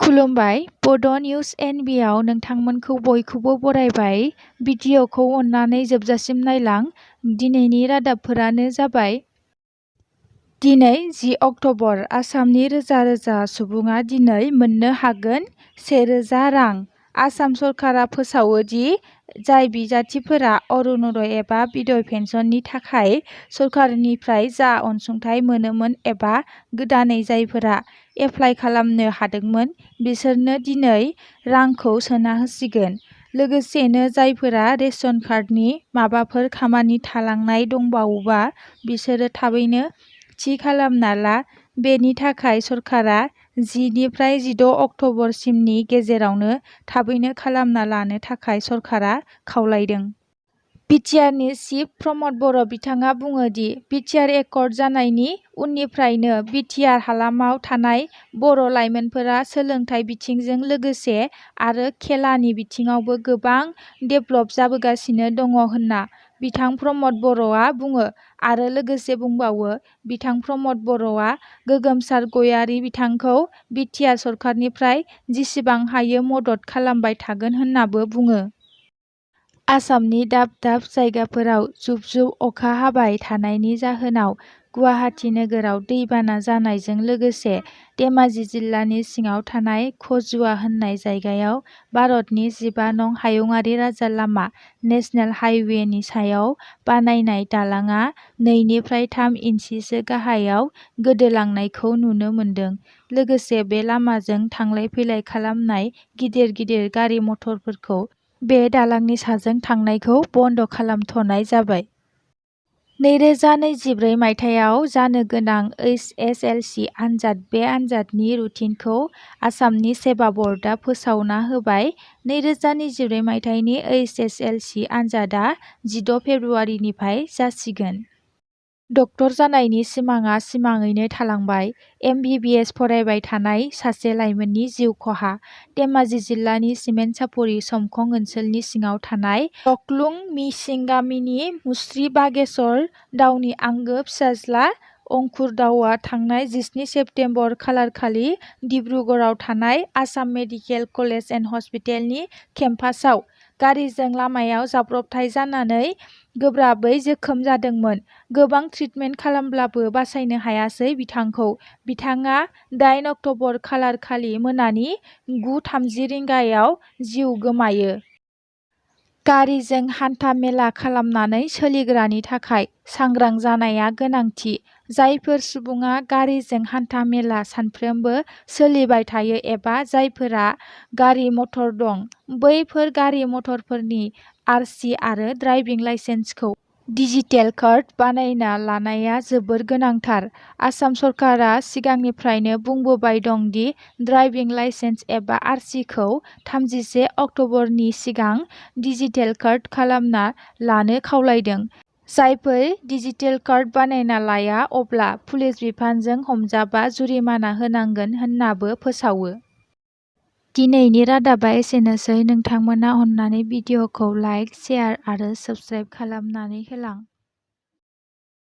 खुलुमबाय बड' news NB आव नोंथांमोनखौ बयखौबो बरायबाय। भिडिअखौ अन्नानै जोबजासिम नायलां। दिनैनि रादाबफोरानो जाबाय। दिनै 10 अक्ट'बर। आसामनि रोजा रोजा सुबुङा दिनै मोननो हागोन 1000 रां। आसाम सरकारा फोसावो दि जाय बिजाथिफोरा अरुण'दय एबा बिधवा पेन्सननि थाखाय सरकारनिफ्राय जा अनसुंथाइ मोनोमोन एबा गोदानै जायफोरा एप्लाइ खालामनो हादोंमोन बिसोरनो दिनै रांखौ सोना होसिगोन। लोगोसेनो जायफोरा रेशन कार्डनि माबाफोर खामानि थालांनाय दंबावोबा बिसोरो थाबैनो थि खालामना ला। बेनि थाखाय सरकारा 10 निफ्राय 16 अक्ट'बरसिमनि गेजेरावनो थाबैनो खालामना लानो थाखाय सरकारा खावलायदों। बिटिआरनि चिफ प्रमद बर' बिथाङा बुङो दि बिटिआर एकर्ड जानायनि उननिफ्रायनो बिटिआर हालामाव थानाय बर' लाइमोनफोरा सोलोंथाइ बिथिंजों लोगोसे आरो खेलानि बिथिङावबो गोबां डेभेलप जाबोगासिनो दङ होनना बिथां प्रमद बर'आ बुङो आरो लोगोसे बुंबावो। बिथां प्रमद बर'आ गोगोमसार गयारी बिथांखौ बिटिआर सरकारनिफ्राय जेसेबां हायो मदद खालामबाय थागोन होननाबो बुङो। आसामनि दाब दाब जायगाफोराव जुब जुब अखा हाबाय थानायनि जाहोनाव गुवाहाटि नोगोराव दैबाना जानायजों लोगोसे धेमाजि जिल्लानि सिङाव थानाय खजुवा होननाय जायगायाव भारतनि 15 नं हायुङारि राजा लामा नेशनेल हाइवेनि सायाव बानायनाय दालांआ 2 निफ्राय 3 इन्सिसो गाहायाव गोदोलांनायखौ नुनो मोन्दों। लोगोसे बे लामाजों थांलाय फैलाय खालामनाय गिदिर गिदिर गारि मटरफोरखौ बे दालांनि साजों थांनायखौ बन्द' खालामथ'नाय जाबाय। 2024 मायथाइयाव जानो गोनां HSLC आनजाद बे आनजादनि रुटिनखौ आसामनि सेबा बर्डआ फोसावना होबाय। 2024 मायथाइनि HSLC आनजादा 16 फेब्रुवारिनिफ्राय जासिगोन। डक्टर जानायनि सिमांआ सिमाङैनो थालांबाय। MBBS फरायबाय थानाय सासे लाइमोननि जिउ खहा। धेमाजि जिल्लानि सिमेन्ट-सापरि समखं ओनसोलनि सिङाव थानाय रकलुं मिसिं गामिनि मुस्रि बागेश्वर दावनि आंगो फिसाज्ला अंकुर दावआ थांनाय 17 सेप्तेम्बर खालारखालि डिब्रुगड़आव थानाय आसाम मेडिकेल कलेज एन्ड हस्पिटेलनि केम्पासआव गारिजों लामायाव जाब्रबथाय जानानै गोब्राबै जोखोम जादोंमोन। गोबां ट्रिटमेन्ट खालामब्लाबो बासायनो हायासै बिथांखौ। बिथाङा 8 अक्ट'बर खालारखालि मोनानि 9:30 रिंगायाव जिउ गोमायो। गारिजों हान्था मेला खालामनानै सोलिग्रानि थाखाय सांग्रां जानाया गोनांथि। जायफोर सुबुङा गारिजों हान्था मेला सानफ्रोमबो सोलिबाय थायो एबा जायफोरा गारि मटर दं बैफोर गारि मटरफोरनि RC आरो ड्राइभिं लाइसेन्सखौ डिजिटेल कार्ड बानायना लानाया जोबोर गोनांथार। आसाम सरकारा सिगांनिफ्रायनो बुंबोबाय दं दि ड्राइभिं लाइसेन्स एबा RCखौ 31 अक्ट'बरनि सिगां डिजिटेल कार्ड खालामना लानो खावलायदों। जायफोर डिजिटेल कार्ड बानायना लाया अब्ला पुलिस बिफानजों हमजाबा जुरिमाना होनांगोन होननाबो फोसावो। दिनैनि रादाबा एसेनोसै। नोंथांमोना अन्नानै भिडिअखौ लाइक, शेयार आरो साबस्क्राइब खालामनानै होलां।